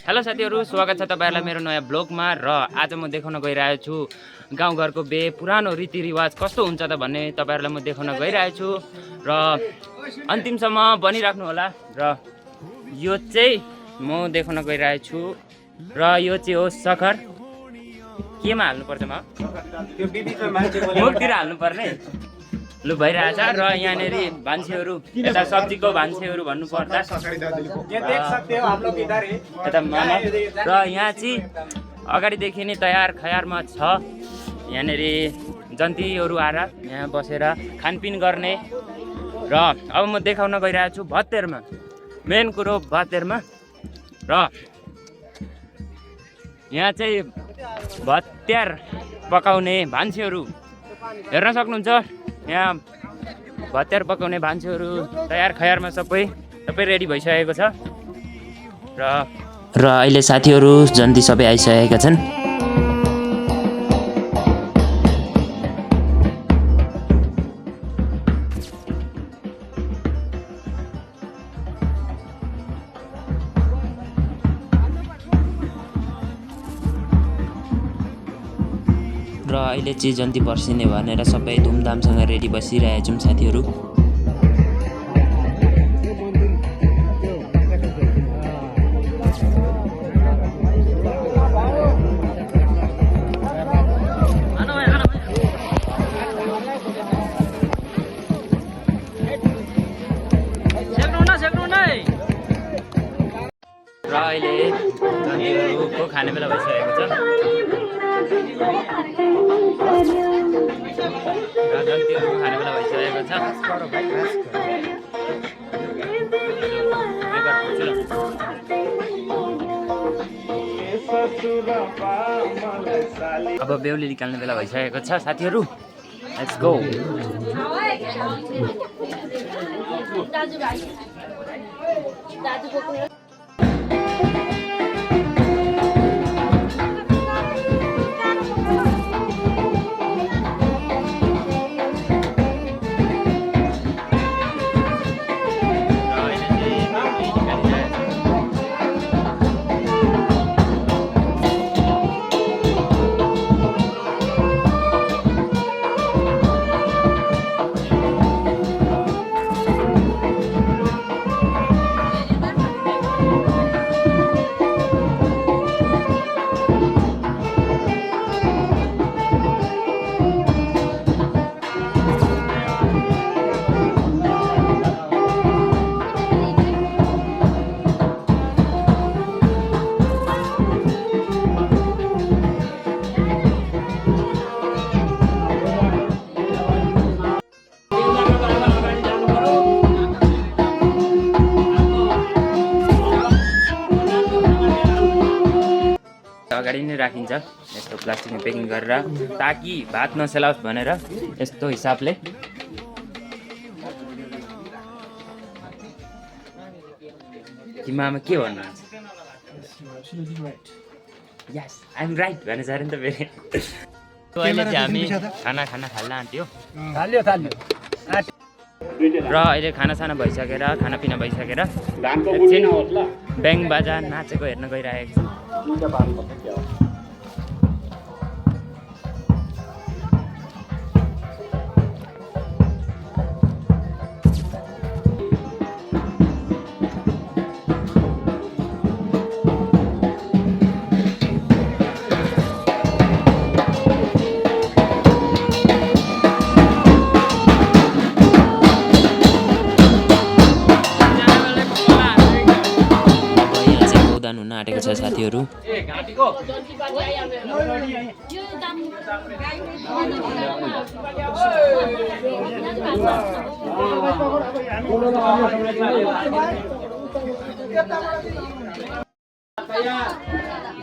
Hello साथीहरु, स्वागत छ तपाईहरुलाई मेरो नयाँ ब्लगमा। र आज म देखाउन गइरहेको छु गाउँघरको पुरानो रीतिरिवाज कस्तो हुन्छ त भन्ने तपाईहरुलाई म देखाउन गइरहेको छु। र अन्तिमसम्म बनिराख्नु होला। र यो चाहिँ म देखाउन गइरहेको छु। र यो चाहिँ हो सखर। केमा हाल्नु पर्छ म? त्यो बिबीको मान्छेको मुखतिर हाल्नु पर्ने लु भइरहेछ। र यहाँनेरि भान्सेहरू यता सब्जीको भान्सेहरू भन्नु पर्दा ये देख सकते हो आप लोग इधर ही यता मामा। र यहाँ चाहिँ अगाडिदेखि नै तयार खयारमा छ। यहाँनेरि जन्तीहरू आएर यहाँ बसेर खानपिन गर्ने। र अब म देखाउन गइरहेको छु भतेरमा। मेन कुरो भतेरमा। र यहाँ चाहिँ भत्यार पकाउने भान्सेहरू हेर्न सक्नुहुन्छ। यहाँ भत्यार पकाउने भान्सेहरू तयार खयारमा सबै रेडी भइसकेको छ। र अहिले साथीहरू जन्ती सबै आइसकेका छन्। र अहिले चाहिँ जन्ती पर्सिने भनेर सबै धुमधामसँग रेडी बसिरहेका छौँ साथीहरू। र अहिले जन्तीहरूको खाने बेला भइसकेको छ। र जन्तीहरूको खाने बेला भइसकेको छ। अब बेहुली निकाल्ने बेला भइसकेको छ साथीहरू। Let's go. अगाडि नै राखिन्छ यस्तो प्लास्टिकमा पेकिङ गरेर, ताकि भात नसेलाओस् भनेर यस्तो हिसाबले। तिमीमा के भन्नुहुन्छ? यस आई एम राइट भने छ अरे नि त फेरि। अहिले चाहिँ हामी खाना खाल्न आँट्यो। र अहिले खानासाना भइसकेर खानापिना भइसकेर एकछिन ब्याङ बाजा नाचेको हेर्न गइरहेको छु। हुन आँटेको छ साथीहरू।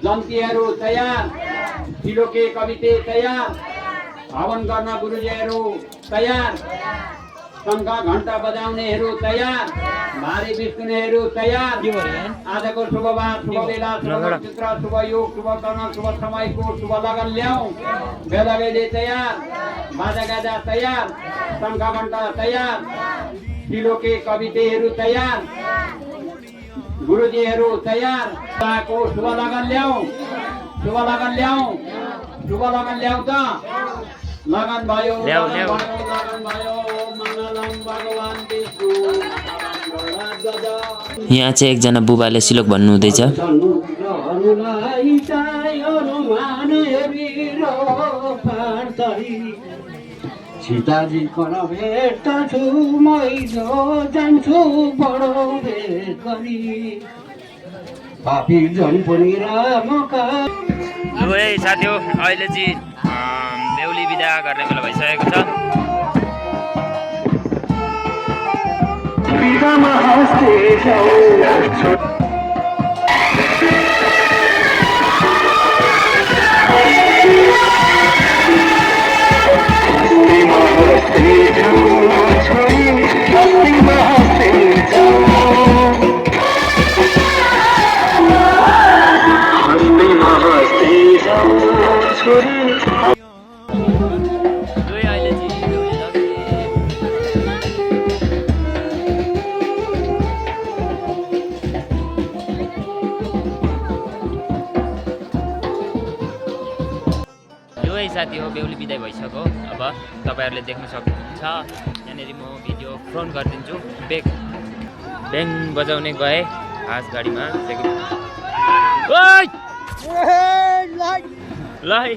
जन्तीहरू तयार, किलोके कविते तयार, हवन गर्न गुरुजीहरू तयार, शङ्ख घण्टा बजाउनेहरू तयार, भारी बिस्कुनेहरू तयार। आजको शुभबार, शुभ बेला, शुभ नक्षत्र, शुभ योग, शुभ कर्ण, शुभ समयको शुभ लगन ल्याऊ। बेलाबेली तयार, बाजा गाजा तयार, शङ्ख घण्टा तयार, किलोके कवितेहरू तयार, गुरुजीहरू तयार को शुभ लगन ल्याऊ शुभ लगन ल्याऊ शुभ लगन ल्याऊ त लगन भयो ल्याऊ, लगन ल्याऊ। भयो लगन भयो मङ्गलम भगवान विष्णु यहाँ चाहिँ एकजना बुबाले श्लोक भन्नु हुँदैछ। धनुहरूलाई चाहियो हनुमान हेरिरो पार्तरी सीताजी कन भेट्दछु मैलो जान्छु बडो भेट गरी पापी जन पनि रामका लु है साथी हो अहिले चाहिँ बेहुली बिदा गर्ने बेला भइसकेको छ। बिदामा हाँस्दै जाऊ लु है अहिले चाहिँ बेहुली लग्ने। यो है साथी हो बेहुली बिदाई भइसक्यो। अब तपाईँहरूले देख्न सक्नुहुन्छ यहाँनिर म भिडियो फ्रन्ट गरिदिन्छु। ब्याङ बजाउने गए हास गाडीमा ल है